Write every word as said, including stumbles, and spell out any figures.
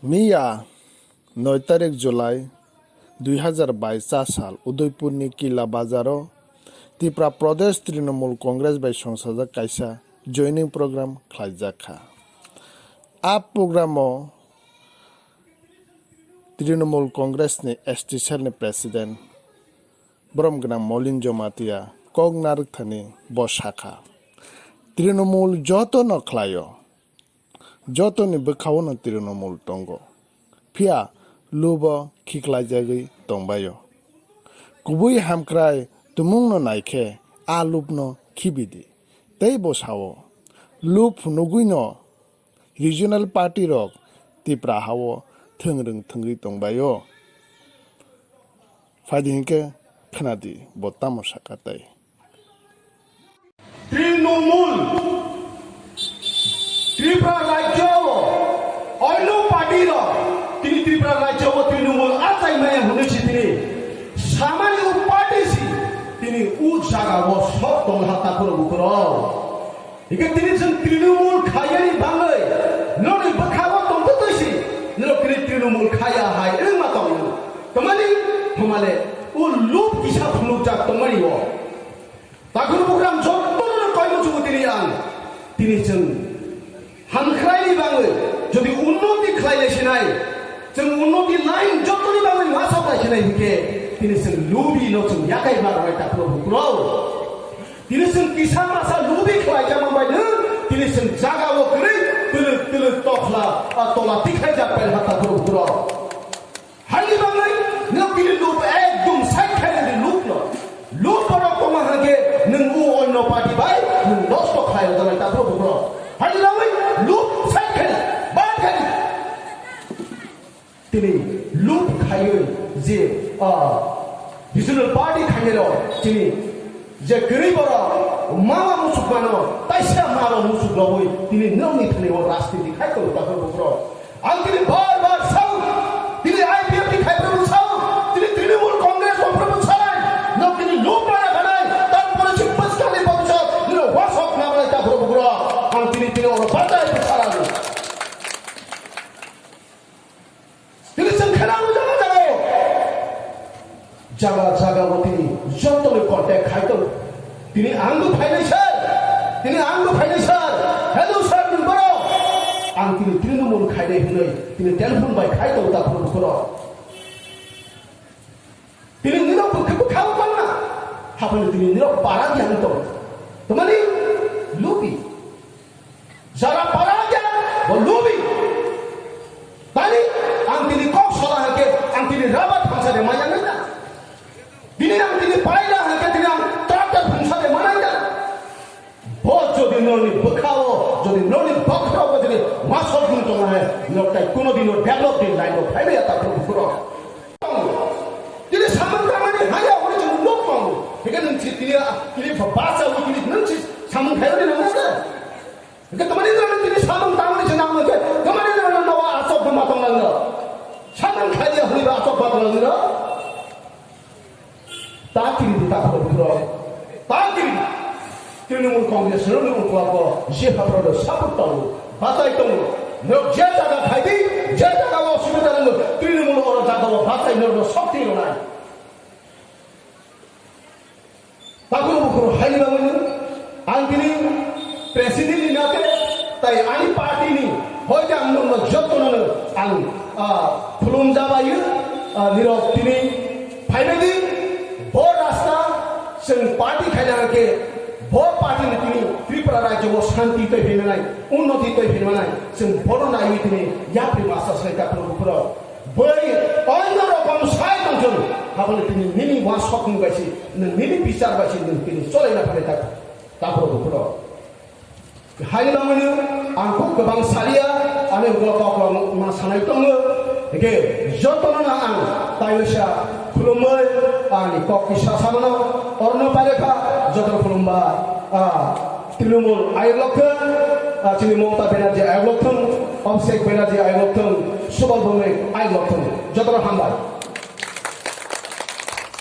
Miya noi tarik July dui hazar bais sal Udaipurni Kila Bazaro Tripura Pradesh Trinamool Congress bai songsajak kaisa joining program khlaijak kha. A programo Trinamool Congress ni S T cell ni President borom gwnang Molin Jamatia kok narwk thani bo sakha, Trinamool joto no khlaio, jotoni bwkhao no Trinamool tongo, phiya lubo khiklaijagwi tongbaio. Kubui hamkrai tumungno naikhe a lubno khibidi. Tei bo sao, lub phunugwino regional party rok Tripura hao thwngrwng thwngwi tongbaio. Phaidi hinkhe khnadi bo tamo sakha tei. Trinamool, Tripura rajyo o oino party rok tini Tripura rajyo o Trinamool achai maya hwnwi si tini samani u party si tini u jaga o sok tong ha takhurok bukhurok. Hingke tini chwng Trinamool khaiyani bangwi noni bwkhago tongtwtwi si norok tini Trinamool khaiya hai wngma tongwi. Tamani thumale o lub kisa phunukjak tongmani o. Takhurok bukhurok jotono koimuchungo tini ang. Tini chwng hamkhraini bangwi jodi unnoti khlai lai sinai, chwng unnoti line jotoni bangwi ma sok lai sinai hingke tini chwng lubi no chwng yakai ma rwnai takhurok bukhurok. Tini chwng kisa masa lubi khlaijak man bai no, tini chwng jaga o kwrwi twlwk twlwk tokhla, a tola tikhaijak pai ha takhurok bukhurok. Haini bagwi no tini lub ekdom side khaina di lub no. Lub borok tongma hwnkhe nwng o onno party bai nwng nosto khlai o dalai takhurok bukhurok. Haini bagwi lub side khaina, bad khaina. Tini lub khaiwi je, ah, regional party khainai rok tini je kwrwi borok mama musuk mano, taisa maro musuk lobwi tini nokni thani o rajniti khai tongo takhurok bukhurok. Ang tini bar bar sao, tini I P F T khai phuru sao, tini Trinamool Congress khai phuru sao, nok tini lub maya khanai, tarpore se bwskangni bongso, nino wasok namalai takhurok bukhurok. Ang tini tini oro batai bwsarang. Tini chwng kheno ang jaga jaga o. Jaga jaga o tini joto ni contact khai tongo. Tini ang bo phainai sir. Tini ang bo phainai sir. Hello sir, nwng borok. Ang tini Trinamool khainai hwnwi tini telephone bai khai tongo takhurok bukhurok. Tini nirok bo kebo kabo tongna. Haphano tini nirok para di ang tong. Tamani lubi. Jara para kya bo lubi. Tani ang tini kok sola hake ang tini raba thangsa de maya nai na. Tini ang tini paila hake tini ang tractor thangsa de manai na. Bo jodi noni bwkhao jodi noni bokhro bo jodi masok dun tong hai nok tai kuno dino develop din lai no phai ya ta phuru phuru. Tini samung tangmani haya hori chwng nuk tongo. Hingke nwng si tini, tini basa wi tini nwng si samung khayo ni nang nang. Hingke tamani nwng tini samung tangmani se nang nang se, tamani nwng nang nawa asok buma tong nang no. Samung khaya hori ba asok ba tong nang no. Ta kiri di ta khoro bukro. Ta kiri. Trinamool Congress rokni ukulago je hapharo support tongo, bachai tongo. Norok je jaga phaidi, je jaga o osubida nango, Trinamool oro jaga o bachai norokno shokti rwnai. Takhoro bukhoro haini bagwino ang tini president ni nate tai ani party ni hoite ang norokno jotono ang, ah, khulum jabaio, ah, nirok tini phaibaidi. Bo rasta chwng party khaina hwnkhe bo party ni tini Tripura rajyo o shanti twi phinanai, unnoti twi phinanai, chwng bono naiwi tini yapri masa swlai takhoro bukhoro. Bwrwi oino rokom sai tongthung, haboni tini nini uansukmung bai si, nwng nini bichar bai si nwng tini cholaina phalai tak, takhoro bukhoro. Haini bagwino ang kok kwbang salia, ani ulo kok ma sanai tongo. Hingke jotono no ang taisa khulumwi ani kok kisa samano orno pailekha joto khulumba, ah, Trinamool ayok lokthung, ah, chini Mamata Banerjee ayok lokthung, Abhishek Banerjee ayok lokthung, Subal Bhowmik ayok lokthung, jotono hambai.